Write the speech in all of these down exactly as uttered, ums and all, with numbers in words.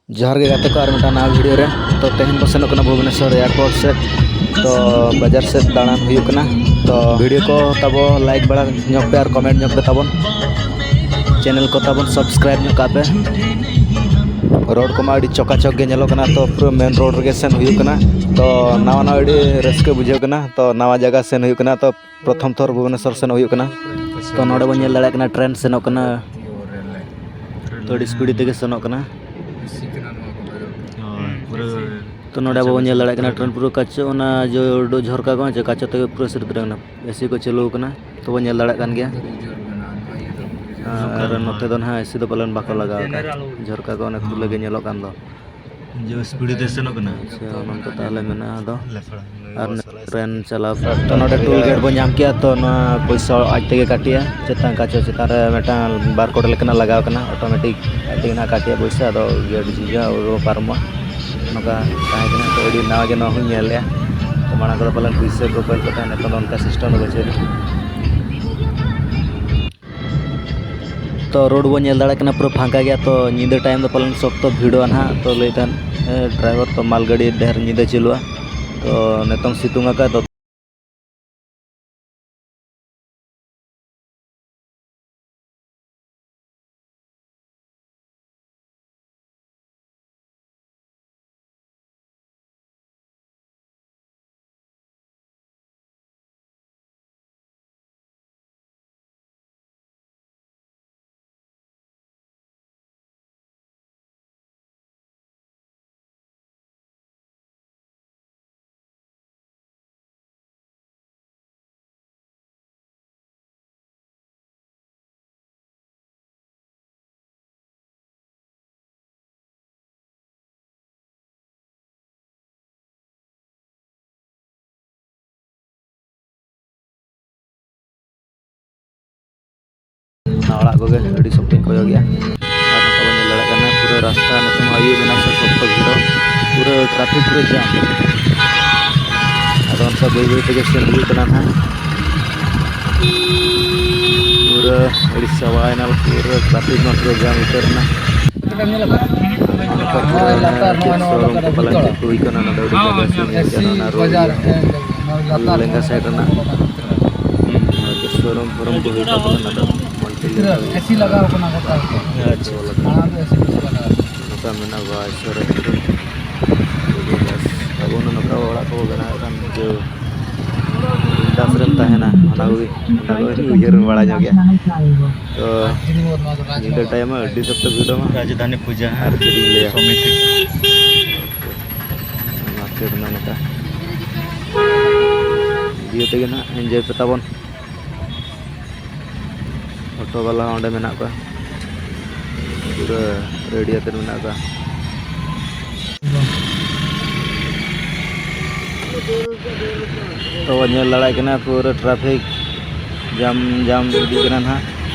ᱡᱚᱦᱟᱨ ᱜᱮ ᱜᱟᱛᱮ ᱠᱚ, ᱟᱨ ᱢᱤᱫᱴᱟᱝ ᱱᱟᱣᱟ ᱵᱷᱤᱰᱤᱭᱳ ᱨᱮ᱾ ᱛᱚ ᱛᱮᱦᱮᱧ ᱵᱚ ᱥᱮᱱᱚᱜ ᱠᱟᱱᱟ ᱵᱷᱩᱵᱽᱱᱮᱥᱚᱨ ᱮᱭᱟᱨᱯᱳᱨᱴ ᱥᱮᱫ᱾ ᱛᱚ ᱵᱟᱡᱟᱨ ᱥᱮᱫ ᱫᱟᱬᱟᱱ ᱦᱩᱭᱩᱜ ᱠᱟᱱᱟ᱾ ᱛᱚ ᱵᱷᱤᱰᱤᱭᱳ ᱠᱚ ᱛᱟᱵᱚ ᱞᱟᱭᱤᱠ ᱵᱟᱲᱟ ᱧᱚᱜ ᱯᱮ ᱟᱨ ᱠᱚᱢᱮᱱᱴ ᱧᱚᱜ ᱯᱮ ᱛᱟᱵᱚᱱ᱾ ᱪᱮᱱᱮᱞ ᱠᱚ ᱛᱟᱵᱚᱱ ᱥᱟᱵᱥᱠᱨᱟᱭᱤᱵᱽ ᱧᱚᱜ ᱠᱟᱜ ᱯᱮ᱾ ᱨᱳᱰ ᱠᱚᱢᱟ ᱟᱹᱰᱤ ᱪᱚᱠᱟᱪᱚᱠ ᱜᱮ ᱧᱮᱞᱚᱜ ᱠᱟᱱᱟ᱾ ᱛᱚ ᱯᱩᱨᱟᱹ ᱢᱮᱱ ᱨᱳᱰ ᱨᱮᱜᱮ ᱥᱮᱱ ᱦᱩᱭᱩᱜ ᱠᱟᱱᱟ᱾ ᱛᱚ ᱱᱟᱣᱟ ᱱᱟᱣᱟ ᱟᱹᱰᱤ ᱨᱟᱹᱥᱠᱟᱹ ᱵᱩᱡᱷᱟᱹᱜ ᱠᱟᱱᱟ᱾ ᱛᱚ ᱱᱟᱣᱟ ᱡᱟᱭᱜᱟ ᱥᱮᱱ ᱦᱩᱭᱩᱜ ᱠᱟᱱᱟ᱾ ᱛᱚ ᱯᱨᱚᱛᱷᱚᱢ ᱛᱷᱚᱨ ᱵᱷᱩᱵᱽᱱᱮᱥᱚᱨ ᱥᱮᱱᱚᱜ ᱦᱩᱭᱩᱜ ᱠᱟᱱᱟ᱾ ᱛᱚ ᱱᱚᱰᱮ ᱵᱚᱱ ᱧᱮᱞ ᱫᱟᱲᱮᱭᱟᱜ ᱠᱟᱱᱟ, ᱴᱨᱮᱱ ᱥᱮᱱᱚᱜ ᱠᱟᱱᱟ᱾ ᱛᱚ ᱟᱹᱰᱤ ᱥᱯᱤᱰ ᱛᱮᱜᱮ ᱥᱮᱱᱚᱜ ᱠᱟᱱᱟ᱾ ᱦᱳᱭ, ᱯᱩᱨᱟᱹ ᱛᱚ ᱱᱚᱰᱮ ᱟᱵᱚ ᱵᱚᱱ ᱧᱮᱞ ᱫᱟᱲᱮᱭᱟᱜ ᱠᱟᱱᱟ, ᱴᱨᱮᱱ ᱯᱩᱨᱟᱹ ᱠᱟᱪᱚ, ᱚᱱᱟ ᱡᱚ ᱡᱷᱚᱨᱠᱟ ᱠᱚ ᱪᱮ ᱠᱟᱪᱚ ᱛᱮᱜᱮ ᱯᱩᱨᱟᱹ ᱥᱤᱨᱤᱫ ᱨᱮ ᱠᱟᱱᱟ᱾ ᱮᱥᱤ ᱠᱚ ᱪᱟᱹᱞᱩ ᱟᱠᱟᱱᱟ, ᱛᱚ ᱵᱚᱱ ᱧᱮᱞ ᱫᱟᱲᱮᱭᱟᱜ ᱠᱟᱱ ᱜᱮᱭᱟ᱾ ᱟᱨ ᱱᱚᱛᱮ ᱫᱚ ᱱᱟᱦᱟᱜ ᱮᱥᱤ ᱫᱚ ᱯᱟᱞᱮᱱ ᱵᱟᱠᱚ ᱞᱟᱜᱟᱣ ᱟᱠᱟᱫ, ᱡᱷᱚᱨᱠᱟ ᱠᱚ ᱚᱱᱮ ᱠᱷᱩᱞᱟᱹ ᱜᱮ ᱧᱮᱞᱚᱜ ᱠᱟᱱ ᱫᱚ᱾ ᱡᱳᱨ ᱥᱯᱤᱰ ᱛᱮ ᱥᱮᱱᱚᱜ ᱠᱟᱱᱟ᱾ ᱟᱪᱪᱷᱟ, ᱱᱚᱝᱠᱟ ᱛᱟᱦᱚᱞᱮ ᱢᱮᱱᱟᱜᱼᱟ ᱟᱫᱚ᱾ ᱟᱨ ᱴᱨᱮᱱ ᱪᱟᱞᱟᱣ ᱛᱚ ᱱᱚᱰᱮ ᱴᱳᱞ ᱜᱮᱴ ᱵᱚᱱ ᱧᱟᱢ ᱠᱮᱜᱼᱟ, ᱛᱚ ᱱᱚᱣᱟ ᱯᱚᱭᱥᱟ ᱟᱡ ᱛᱮᱜᱮ ᱠᱟᱴᱮᱜᱼᱟ᱾ ᱪᱮᱛᱟᱱ ᱠᱟᱪᱚ ᱪᱮᱛᱟᱱ ᱨᱮ ᱢᱤᱫᱴᱟᱝ ᱵᱟᱨ ᱠᱳᱰ ᱞᱮᱠᱟᱱᱟᱜ ᱞᱟᱜᱟᱣ ᱠᱟᱱᱟ, ᱚᱴᱳᱢᱮᱴᱤᱠ ᱟᱡ ᱛᱮᱜᱮ ᱱᱟᱦᱟᱜ ᱠᱟᱴᱮᱜᱼᱟ ᱯᱚᱭᱥᱟ᱾ ᱟᱫᱚ ᱜᱮᱴ ᱡᱷᱤᱡ ᱦᱩᱭᱩᱜᱼᱟ, ᱟᱵᱚ ᱵᱚᱱ ᱯᱟᱨᱚᱢᱚᱜᱼᱟ᱾ ᱱᱚᱝᱠᱟ ᱛᱟᱦᱮᱸ ᱠᱟᱱᱟ, ᱛᱚ ᱟᱹᱰᱤ ᱱᱟᱣᱟ ᱜᱮ ᱱᱚᱣᱟ ᱦᱚᱸᱧ ᱧᱮᱞ ᱞᱮᱜᱼᱟ᱾ ᱛᱚ ᱢᱟᱲᱟᱝ ᱠᱚᱫᱚ ᱯᱟᱞᱮᱱ ᱯᱩᱭᱥᱟᱹ ᱠᱚ ᱠᱚᱭ ᱠᱚ ᱛᱟᱦᱮᱸ, ᱱᱤᱛᱚᱜ ᱫᱚ ᱚᱱᱠᱟ ᱥᱤᱥᱴᱮᱢ ᱫᱚ ᱵᱟᱹᱪᱩᱜ ᱟᱹᱱᱤᱡ᱾ ᱛᱚ ᱨᱳᱰ ᱵᱚᱱ ᱧᱮᱞ ᱫᱟᱲᱮᱭᱟᱜ ᱠᱟᱱᱟ, ᱯᱩᱨᱟᱹ ᱯᱷᱟᱸᱠᱟ ᱜᱮᱭᱟ᱾ ᱛᱚ ᱧᱤᱫᱟᱹ ᱴᱟᱭᱤᱢ ᱫᱚ ᱯᱟᱞᱮᱱ ᱥᱚᱠᱛᱚ ᱵᱷᱤᱲᱚᱜᱼᱟ ᱱᱟᱦᱟᱜ᱾ ᱛᱚ ᱞᱟᱹᱭ ᱛᱟᱦᱮᱱ, ᱮ, ᱰᱨᱟᱭᱵᱷᱟᱨ, ᱛᱚ ᱢᱟᱞ ᱜᱟᱹᱰᱤ ᱰᱷᱮᱨ ᱧᱤᱫᱟᱹ ᱪᱟᱹᱞᱩᱜᱼᱟ᱾ ᱛᱚ ᱱᱤᱛᱚᱝ ᱥᱤᱛᱩᱝ ᱟᱠᱟᱫ ᱫᱚ᱾ ᱚᱱᱟ ᱚᱲᱟᱜ ᱠᱚᱜᱮ ᱟᱹᱰᱤ ᱥᱚᱠᱛᱚᱧ ᱠᱚᱭᱚᱜᱮᱜᱼᱟ᱾ ᱟᱨ ᱱᱚᱝᱠᱟ ᱵᱚᱱ ᱧᱮᱞ ᱫᱟᱲᱮᱭᱟᱜ ᱠᱟᱱᱟ, ᱯᱩᱨᱟᱹ ᱨᱟᱥᱛᱟ ᱱᱤᱛᱚᱜ ᱢᱟ ᱟᱹᱭᱩᱵ ᱮᱱᱟ ᱥᱮ, ᱥᱚᱠᱛᱚ ᱵᱷᱤᱲᱚᱜ, ᱯᱩᱨᱟᱹ ᱴᱨᱟᱯᱷᱤᱠ ᱯᱩᱨᱟᱹ ᱡᱟᱢ᱾ ᱟᱫᱚ ᱚᱱᱠᱟ ᱵᱟᱹᱭ ᱵᱟᱹᱭ ᱛᱮᱜᱮ ᱥᱮᱱ ᱦᱩᱭᱩᱜ ᱠᱟᱱᱟ ᱱᱟᱦᱟᱜ᱾ ᱯᱩᱨᱟᱹ ᱟᱹᱲᱤᱥ ᱪᱟᱵᱟᱭᱮᱱᱟ, ᱯᱩᱨᱟᱹ ᱴᱨᱟᱯᱷᱤᱠ ᱢᱟ ᱯᱩᱨᱟᱹ ᱡᱟᱢ ᱩᱛᱟᱹᱨ ᱮᱱᱟ᱾ ᱱᱚᱝᱠᱟ ᱯᱩᱨᱟᱹ ᱪᱮᱫ ᱥᱳᱨᱩᱢ ᱠᱚ ᱯᱟᱞᱮᱱ ᱪᱮᱫ ᱠᱚ ᱦᱩᱭ ᱠᱟᱱᱟ, ᱚᱱᱟ ᱫᱚ ᱟᱹᱰᱤ ᱡᱟᱭᱜᱟ ᱥᱮ ᱧᱮᱞ ᱠᱟᱱᱟ, ᱚᱱᱟ ᱨᱳᱰ ᱞᱮᱸᱜᱟ ᱥᱟᱭᱤᱰ ᱨᱮᱱᱟᱜ᱾ ᱦᱩᱸ, ᱪᱮᱫ ᱥᱳᱨᱩᱢ ᱯᱷᱳᱨᱩᱢ ᱠᱚ ᱦᱩᱭ ᱠᱟᱱ ᱛᱟᱵᱚᱱᱟ, ᱚᱱᱟ ᱫᱚ ᱢᱚᱡᱽ ᱛᱮ ᱧᱮᱞ ᱠᱟᱱᱟ᱾ ᱮᱥᱤ ᱞᱟᱜᱟᱣ ᱠᱟᱱᱟ ᱜᱚᱴᱟ᱾ ᱟᱪᱪᱷᱟ᱾ ᱢᱟᱲᱟᱝ ᱫᱚ ᱮᱥᱤ ᱵᱟᱝ ᱞᱟᱜᱟᱣ᱾ ᱱᱚᱝᱠᱟ ᱢᱮᱱᱟᱜ ᱜᱚᱣᱟ ᱥᱳᱨᱩᱢ᱾ ᱟᱵᱚ ᱱᱚᱝᱠᱟ ᱚᱲᱟᱜ ᱠᱚᱵᱚ ᱵᱮᱱᱟᱣᱮᱫ ᱠᱟᱱ, ᱡᱮ ᱵᱤᱱᱫᱟᱥ ᱨᱮᱢ ᱛᱟᱦᱮᱱᱟ, ᱚᱱᱟ ᱠᱚᱜᱮ, ᱚᱱᱟ ᱠᱚᱜᱮ ᱩᱭᱦᱟᱹᱨ ᱵᱟᱲᱟ ᱧᱚᱜ ᱜᱮᱭᱟ᱾ ᱛᱚ ᱧᱤᱫᱟᱹ ᱴᱟᱭᱤᱢ ᱢᱟ ᱟᱹᱰᱤ ᱥᱚᱠᱛᱚ ᱵᱷᱤᱲ ᱢᱟ᱾ ᱨᱟᱡᱽᱫᱷᱟᱱᱤ ᱯᱩᱡᱟ ᱟᱨ ᱪᱮᱫ ᱤᱧ ᱞᱟᱹᱭᱟ? ᱥᱚᱢᱤᱛᱤ᱾ ᱢᱟᱨᱠᱮᱴ ᱨᱮᱱᱟᱜ ᱱᱚᱝᱠᱟ ᱵᱷᱤᱰᱤᱭᱳ ᱛᱮᱜᱮ ᱱᱟᱦᱟᱜ ᱮᱱᱡᱚᱭ ᱯᱮ ᱛᱟᱵᱚᱱ᱾ ᱚᱴᱳ ᱵᱟᱞᱟ ᱦᱚᱸ ᱚᱸᱰᱮ ᱢᱮᱱᱟᱜ ᱠᱚᱣᱟ, ᱯᱩᱨᱟᱹ ᱨᱮᱰᱤ ᱟᱛᱮᱫ ᱢᱮᱱᱟᱜ ᱠᱚᱣᱟ᱾ ᱛᱚ ᱧᱮᱞ ᱫᱟᱲᱮᱭᱟᱜ ᱠᱟᱱᱟ ᱯᱩᱨᱟᱹ ᱴᱨᱟᱯᱷᱤᱠ ᱡᱟᱢ ᱡᱟᱢ ᱤᱫᱤᱜ ᱠᱟᱱᱟ ᱱᱟᱦᱟᱜ᱾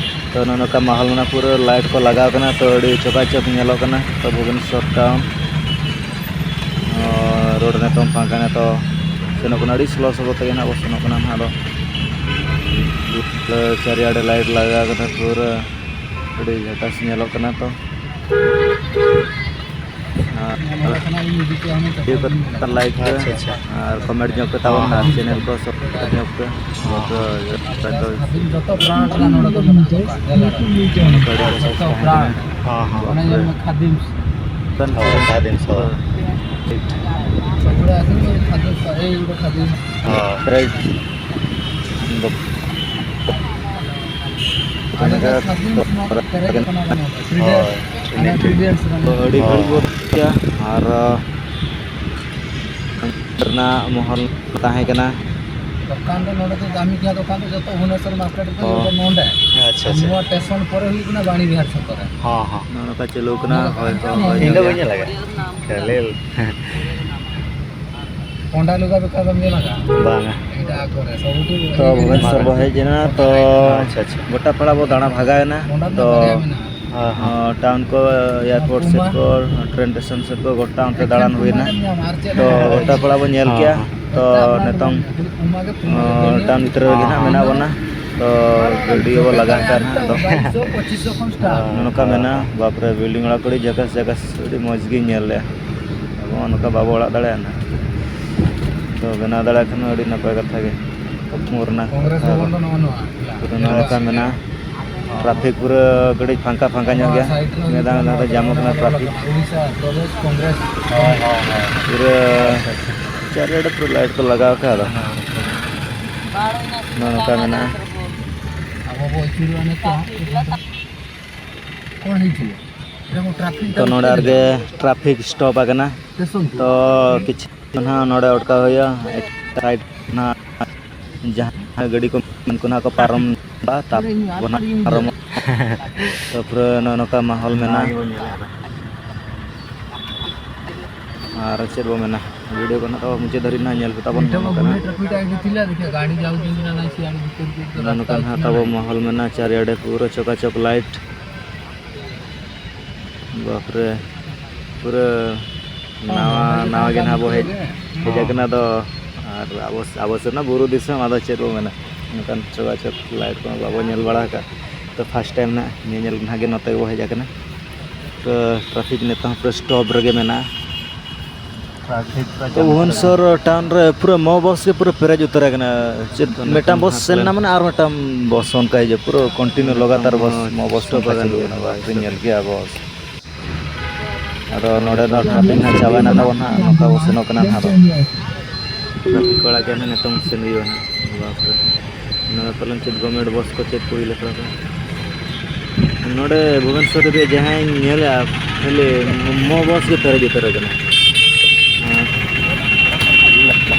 ᱛᱚ ᱱᱚᱜᱼᱚ ᱱᱚᱝᱠᱟ ᱢᱟᱦᱚᱞ ᱢᱮᱱᱟᱜᱼᱟ, ᱯᱩᱨᱟᱹ ᱞᱟᱭᱤᱴ ᱠᱚ ᱞᱟᱜᱟᱣ ᱠᱟᱱᱟ, ᱛᱚ ᱟᱹᱰᱤ ᱪᱚᱠᱟᱪᱚᱠ ᱧᱮᱞᱚᱜ ᱠᱟᱱᱟ᱾ ᱛᱚ ᱵᱷᱩᱵᱽᱱᱮᱥᱚᱨ ᱴᱟᱣᱩᱱ ᱨᱳᱰ ᱱᱤᱛᱚᱝ ᱯᱷᱟᱸᱠᱟ, ᱱᱤᱛᱚᱜ ᱥᱮᱱᱚᱜ ᱠᱟᱱᱟ, ᱟᱹᱰᱤ ᱥᱞᱳ ᱥᱞᱳ ᱛᱮᱜᱮ ᱱᱟᱦᱟᱜ ᱵᱚ ᱥᱮᱱᱚᱜ ᱠᱟᱱᱟ ᱱᱟᱦᱟᱜ᱾ ᱟᱫᱚ ᱯᱩᱨᱟᱹ ᱪᱟᱨᱤᱭᱟᱲᱮ ᱞᱟᱭᱤᱴ ᱞᱟᱜᱟᱣ ᱠᱟᱛᱮ ᱯᱩᱨᱟᱹ ᱟᱹᱰᱤ ᱡᱷᱟᱠᱟᱥ ᱧᱮᱞᱚᱜ ᱠᱟᱱᱟ᱾ ᱛᱚ ᱟᱨ ᱞᱟᱭᱤᱠ ᱯᱮ᱾ ᱟᱪᱪᱷᱟ, ᱟᱪᱪᱷᱟ᱾ ᱟᱨ ᱠᱚᱢᱮᱱᱴ ᱧᱚᱜ ᱯᱮ ᱛᱟᱵᱚᱱ, ᱦᱚᱸ, ᱟᱨ ᱦᱚᱸ᱾ ᱪᱮᱱᱮᱞ ᱠᱚ ᱥᱟᱵᱥᱠᱨᱟᱭᱤᱵ ᱧᱚᱜ ᱯᱮ᱾ ᱦᱚᱸ, ᱦᱚᱸ᱾ ᱡᱚᱛᱚ ᱵᱨᱟᱱᱰ ᱨᱮᱱᱟᱜ ᱱᱚᱰᱮ ᱫᱚ ᱢᱮᱱᱟᱜ ᱛᱟᱠᱚᱣᱟ᱾ ᱧᱮᱞ ᱫᱟᱲᱮᱭᱟᱜ ᱠᱟᱱᱟ᱾ ᱡᱚᱛᱚ ᱵᱨᱟᱱᱰ᱾ ᱦᱚᱸ, ᱦᱚᱸ᱾ ᱚᱱᱮ ᱧᱮᱞ ᱢᱮ, ᱠᱷᱟᱫᱤᱢᱥ᱾ ᱦᱳᱭ, ᱠᱷᱟᱫᱤᱢᱥ, ᱦᱳᱭ᱾ ᱴᱷᱤᱠ᱾ ᱥᱚᱵᱲᱟ ᱟᱹᱠᱷᱨᱤᱧ ᱠᱚ ᱠᱷᱟᱫᱤᱢᱥ, ᱮᱭ ᱜᱚᱴᱟ ᱠᱷᱟᱫᱤᱢᱥ᱾ ᱦᱚᱸ᱾ ᱨᱟᱭᱤᱴ᱾ ᱟᱞᱮ ᱫᱚ ᱠᱷᱟᱫᱤᱢᱥ ᱱᱚᱣᱟ ᱫᱚ ᱯᱮᱨᱮᱡ ᱟᱠᱟᱱᱟ, ᱢᱟᱱᱮ, ᱦᱳᱭ᱾ ᱴᱨᱤᱰᱮᱱᱴᱥ, ᱢᱟᱱᱮ, ᱟᱹᱰᱤ ᱦᱳᱭ᱾ ᱜᱷᱟᱹᱲᱤᱡ ᱵᱚ ᱜᱮᱭᱟ ᱟᱨ ᱨᱮᱱᱟᱜ ᱢᱚᱦᱚᱞ ᱛᱟᱦᱮᱸ ᱠᱟᱱᱟ᱾ ᱫᱚᱠᱟᱱ ᱫᱚ ᱱᱚᱰᱮ ᱫᱚ ᱫᱟᱢᱤ ᱜᱮᱭᱟ, ᱫᱚᱠᱟᱱ ᱫᱚ ᱡᱚᱛᱚ ᱵᱷᱩᱵᱽᱱᱮᱥᱚᱨ ᱢᱟᱨᱠᱮᱴ ᱨᱮᱫᱚ ᱚ᱾ ᱱᱚᱰᱮ᱾ ᱟᱪᱪᱷᱟ, ᱟᱨ ᱟᱪᱪᱷᱟ᱾ ᱱᱚᱣᱟ ᱥᱴᱮᱥᱚᱱ ᱯᱚᱨᱮ ᱦᱩᱭᱩᱜ ᱠᱟᱱᱟ ᱵᱟᱬᱤ ᱵᱤᱦᱟᱨ ᱪᱷᱚᱠ ᱨᱮ᱾ ᱦᱚᱸ, ᱦᱚᱸ᱾ ᱱᱚᱜᱼᱚ ᱱᱚᱝᱠᱟ ᱪᱟᱹᱞᱩ ᱠᱟᱱᱟ, ᱦᱳᱭ, ᱦᱳᱭ, ᱦᱳᱭ, ᱤᱧ ᱫᱚ ᱦᱳᱭ᱾ ᱵᱟᱹᱧ ᱧᱮᱞ ᱟᱠᱟᱫᱟ᱾ ᱠᱷᱟᱹᱞᱤ ᱠᱚᱸᱰᱟ ᱞᱩᱜᱟ ᱫᱚᱠᱟᱱ ᱫᱚᱢ ᱧᱮᱞ ᱟᱠᱟᱫᱟ? ᱵᱟᱝᱟ᱾ ᱮᱴᱟᱜ ᱠᱚᱨᱮ ᱥᱚᱵ ᱛᱚ ᱵᱷᱩᱵᱽᱱᱮᱥᱚᱨ ᱵᱚ ᱦᱮᱡ ᱮᱱᱟ, ᱛᱚ ᱟᱪᱪᱷᱟ, ᱟᱪᱪᱷᱟ᱾ ᱜᱚᱴᱟ ᱯᱟᱲᱟ ᱵᱚ ᱫᱟᱬᱟ ᱵᱷᱟᱜᱟᱣ ᱮᱱᱟ᱾ ᱠᱚᱸᱰᱟ ᱫᱚ ᱛᱚ ᱵᱟᱨᱭᱟ ᱢᱮᱱᱟᱜᱼᱟ᱾ ᱦᱚᱸ, ᱦᱚᱸ᱾ ᱟᱸ, ᱴᱟᱣᱩᱱ ᱠᱚ, ᱮᱭᱟᱨᱯᱳᱨᱴ ᱥᱮᱫ ᱠᱚ, ᱴᱨᱮᱱ ᱥᱴᱮᱥᱚᱱ ᱥᱮᱫ ᱠᱚ, ᱜᱚᱴᱟ ᱚᱱᱛᱮ ᱫᱟᱬᱟᱱ ᱦᱩᱭᱱᱟ᱾ ᱛᱚ ᱜᱚᱴᱟ ᱯᱟᱲᱟ ᱵᱚ ᱧᱮᱞ ᱠᱮᱜᱼᱟ᱾ ᱦᱚᱸ, ᱦᱚᱸ᱾ ᱛᱚ ᱱᱤᱛᱚᱝ, ᱟᱸ, ᱴᱟᱣᱩᱱ ᱵᱷᱤᱛᱨᱤ ᱨᱮᱜᱮ ᱦᱚᱸ, ᱱᱟᱦᱟᱜ ᱦᱚᱸ᱾ ᱢᱮᱱᱟᱜ ᱵᱚᱱᱟ᱾ ᱛᱚ ᱵᱷᱤᱰᱤᱭᱳ ᱵᱚ ᱞᱟᱜᱟᱣ ᱠᱟᱜ ᱱᱟᱦᱟᱜ ᱟᱫᱚ᱾ ᱱᱚᱝᱠᱟ ᱢᱮᱱᱟᱜᱼᱟ, ᱵᱟᱯᱨᱮ, ᱵᱤᱞᱰᱤᱝ ᱚᱲᱟᱜ ᱠᱚ ᱟᱹᱰᱤ ᱡᱟᱠᱟᱥ ᱡᱟᱠᱟᱥ, ᱟᱹᱰᱤ ᱢᱚᱡᱽ ᱜᱤᱧ ᱧᱮᱞ ᱞᱮᱜᱼᱟ᱾ ᱟᱵᱚ ᱢᱟ ᱱᱚᱝᱠᱟ ᱵᱟᱵᱚ ᱚᱲᱟᱜ ᱫᱟᱲᱮᱭᱟᱜᱼᱟ ᱱᱟᱦᱟᱜ᱾ ᱛᱚ ᱵᱮᱱᱟᱣ ᱫᱟᱲᱮᱭᱟᱜ ᱠᱷᱟᱱ ᱟᱹᱰᱤ ᱱᱟᱯᱟᱭ ᱠᱟᱛᱷᱟ ᱜᱮ᱾ ᱠᱩᱠᱢᱩ ᱨᱮᱱᱟᱜ ᱠᱚᱝᱜᱨᱮᱥ ᱠᱟᱛᱷᱟ᱾ ᱵᱷᱚᱵᱚᱱ ᱫᱚ ᱱᱚᱜᱼᱚ ᱱᱚᱣᱟ᱾ ᱯᱩᱨᱟᱹ ᱱᱚᱜᱼᱚ ᱱᱚᱝᱠᱟ ᱢᱮᱱᱟᱜᱼᱟ᱾ ᱴᱨᱟᱯᱷᱤᱠ ᱯᱩᱨᱟᱹ ᱠᱟᱹᱴᱤᱡ ᱯᱷᱟᱸᱠᱟ ᱯᱷᱟᱸᱠᱟ ᱧᱚᱜ ᱜᱮᱭᱟ᱾ ᱢᱮᱫᱟᱝ ᱢᱮᱫᱟᱝ ᱫᱚ ᱡᱟᱢᱚᱜ ᱠᱟᱱᱟ ᱴᱨᱟᱯᱷᱤᱠ᱾ ᱩᱲᱤᱥᱥᱟ ᱯᱨᱚᱫᱮᱥ ᱠᱚᱝᱜᱨᱮᱥ᱾ ᱯᱩᱨᱟᱹ ᱪᱟᱨᱤ ᱟᱲᱮ ᱯᱩᱨᱟᱹ ᱞᱟᱭᱤᱴ ᱠᱚ ᱞᱟᱜᱟᱣ ᱠᱟᱜᱼᱟ᱾ ᱟᱫᱚ ᱱᱚᱜᱼᱚ ᱱᱚᱝᱠᱟ ᱢᱮᱱᱟᱜᱼᱟ᱾ ᱟᱵᱚ ᱵᱚ ᱟᱹᱪᱩᱨᱚᱜᱼᱟ ᱱᱤᱛᱚᱜ ᱦᱟᱸᱜ᱾ ᱚᱠᱟ ᱦᱤᱡᱩᱜᱼᱟ? ᱮᱨᱚᱠᱚᱢ ᱴᱨᱟᱯᱷᱤᱠ ᱛᱚ ᱡᱟᱢ ᱱᱚᱰᱮ ᱪᱮᱫ ᱟᱨᱜᱮ ᱞᱟᱹᱜᱤᱫ? ᱴᱨᱟᱯᱷᱤᱠ ᱥᱴᱚᱯ ᱟᱠᱟᱱᱟ᱾ ᱥᱴᱮᱥᱚᱱ ᱛᱚ ᱛᱚ᱾ ᱠᱤᱪᱷᱩ ᱱᱟᱦᱟᱜ ᱱᱚᱰᱮ ᱚᱴᱠᱟᱣ ᱦᱩᱭᱩᱜᱼᱟ᱾ ᱮᱠ ᱥᱟᱭᱤᱰ ᱱᱟᱦᱟᱜ ᱡᱟᱦᱟᱸ ᱜᱟᱹᱰᱤ ᱠᱚ ᱢᱮᱱᱟᱜ ᱠᱚ ᱱᱟᱦᱟᱜ ᱠᱚ ᱯᱟᱨᱚᱢ ᱫᱟ, ᱛᱟᱨᱯᱚᱨ ᱱᱟᱦᱟᱜ ᱯᱟᱨᱚᱢᱚᱜ᱾ ᱛᱟᱨᱯᱚᱨᱮ ᱱᱚᱜᱼᱚ ᱱᱚᱝᱠᱟ ᱢᱟᱦᱚᱞ ᱢᱮᱱᱟᱜᱼᱟ᱾ ᱟᱨ ᱪᱮᱫ ᱵᱚ ᱢᱮᱱᱟ, ᱵᱷᱤᱰᱤᱭᱳ ᱠᱚ ᱱᱟᱦᱟᱜ ᱛᱟᱵᱚ ᱢᱩᱪᱟᱹᱫ ᱫᱷᱟᱹᱨᱤᱡ ᱱᱟᱦᱟᱜ ᱧᱮᱞ ᱯᱮ ᱛᱟᱵᱚᱱ᱾ ᱱᱚᱜᱼᱚ ᱱᱚᱝᱠᱟᱱᱟᱜ, ᱜᱟᱹᱰᱤ ᱡᱟᱣ ᱫᱤᱱ ᱠᱟᱱᱟ ᱥᱮ ᱟᱹᱰᱤ ᱵᱷᱤᱛᱤᱨ ᱵᱷᱤᱛᱤᱨ ᱫᱚ ᱱᱚᱜᱼᱚ ᱨᱟᱥᱛᱟ ᱱᱚᱝᱠᱟ ᱱᱟᱦᱟᱜ ᱛᱟᱵᱚ ᱢᱟᱦᱚᱞ ᱢᱮᱱᱟᱜᱼᱟ, ᱪᱟᱨᱤ ᱟᱲᱮ ᱯᱩᱨᱟᱹ ᱪᱚᱠᱟᱪᱚᱠ ᱞᱟᱭᱤᱴ᱾ ᱵᱟᱯᱨᱮ, ᱯᱩᱨᱟᱹ ᱱᱟᱣᱟ ᱱᱟᱣᱟ ᱜᱮ ᱱᱟᱦᱟᱜ ᱵᱚ ᱦᱮᱡ, ᱦᱮᱡ ᱟᱠᱟᱱᱟ᱾ ᱫᱚ ᱟᱨ ᱟᱵᱚ, ᱟᱵᱚ ᱥᱮᱫ ᱨᱮᱱᱟᱜ ᱵᱩᱨᱩ ᱫᱤᱥᱚᱢ, ᱟᱫᱚ ᱪᱮᱫ ᱵᱚ ᱢᱮᱱᱟ, ᱚᱱᱠᱟᱱ ᱪᱚᱠᱟᱪᱚᱠ ᱞᱟᱭᱤᱴ ᱠᱚ ᱵᱟᱵᱚ ᱧᱮᱞ ᱵᱟᱲᱟ ᱟᱠᱟᱫ᱾ ᱛᱚ ᱯᱷᱟᱥᱴ ᱴᱟᱭᱤᱢ ᱱᱟᱦᱟᱜ ᱧᱮᱧᱮᱞ ᱱᱟᱦᱟᱜ ᱜᱮ ᱱᱚᱛᱮ ᱜᱮᱵᱚ ᱦᱮᱡ ᱟᱠᱟᱱᱟ᱾ ᱛᱚ ᱴᱨᱟᱯᱷᱤᱠ ᱱᱤᱛᱚᱜ ᱦᱚᱸ ᱯᱩᱨᱟᱹ ᱥᱴᱚᱯ ᱨᱮᱜᱮ ᱢᱮᱱᱟᱜᱼᱟ᱾ ᱛᱚ ᱵᱷᱩᱵᱚᱱᱮᱥᱚᱨ ᱴᱟᱣᱩᱱ ᱨᱮ ᱯᱩᱨᱟᱹ ᱢᱚ ᱵᱚᱥ ᱜᱮ ᱯᱩᱨᱟᱹ ᱯᱮᱨᱮᱡ ᱩᱛᱟᱹᱨ ᱟᱠᱟᱱᱟ᱾ ᱪᱮᱫ ᱢᱤᱫᱴᱟᱝ ᱵᱚᱥ ᱥᱮᱱ ᱮᱱᱟ ᱢᱟᱱᱮ ᱟᱨ ᱢᱤᱫᱴᱟᱝ ᱵᱚᱥ ᱚᱱᱠᱟ ᱦᱤᱡᱩᱜᱼᱟ, ᱯᱩᱨᱟᱹ ᱠᱚᱱᱴᱤᱱᱤᱣ ᱞᱟᱜᱟᱛᱟᱨ ᱵᱚᱥ, ᱢᱚ ᱵᱚᱥ ᱚᱱᱠᱟ ᱪᱟᱹᱞᱩ ᱠᱟᱱᱟ᱾ ᱵᱟᱯᱨᱮ, ᱧᱮᱞ ᱠᱮᱜᱼᱟ ᱵᱚᱥ᱾ ᱟᱫᱚ ᱱᱚᱰᱮ ᱫᱚ ᱴᱨᱟᱯᱷᱤᱠ ᱱᱟᱦᱟᱜ ᱪᱟᱵᱟᱭᱮᱱᱟ ᱛᱟᱵᱚᱱ ᱱᱟᱦᱟᱜ, ᱱᱚᱝᱠᱟ ᱵᱚ ᱥᱮᱱᱚᱜ ᱠᱟᱱᱟ ᱱᱟᱦᱟᱜ ᱟᱫᱚ᱾ ᱴᱨᱟᱯᱷᱤᱠ ᱠᱚ ᱟᱲᱟᱜ ᱠᱮᱜᱼᱟ ᱱᱟᱦᱟᱜ, ᱱᱤᱛᱚᱝ ᱥᱮᱱ ᱦᱩᱭᱩᱜᱼᱟ ᱱᱟᱦᱟᱜ᱾ ᱵᱟᱯᱨᱮ, ᱱᱚᱰᱮ ᱯᱟᱞᱮᱱ ᱪᱮᱫ ᱜᱚᱵᱷᱢᱮᱱᱴ ᱵᱚᱥ ᱠᱚ ᱪᱮᱫ ᱠᱚ ᱦᱩᱭ ᱞᱮᱠᱟ ᱠᱚ᱾ ᱱᱚᱰᱮ ᱵᱷᱩᱵᱚᱱᱮᱥᱚᱨ ᱨᱮ ᱡᱟᱦᱟᱸᱧ ᱧᱮᱞᱮᱜᱼᱟ, ᱠᱷᱟᱹᱞᱤ ᱢᱚ ᱵᱚᱥ ᱜᱮ ᱯᱮᱨᱮᱡ ᱩᱛᱟᱹᱨ ᱟᱠᱟᱱᱟ᱾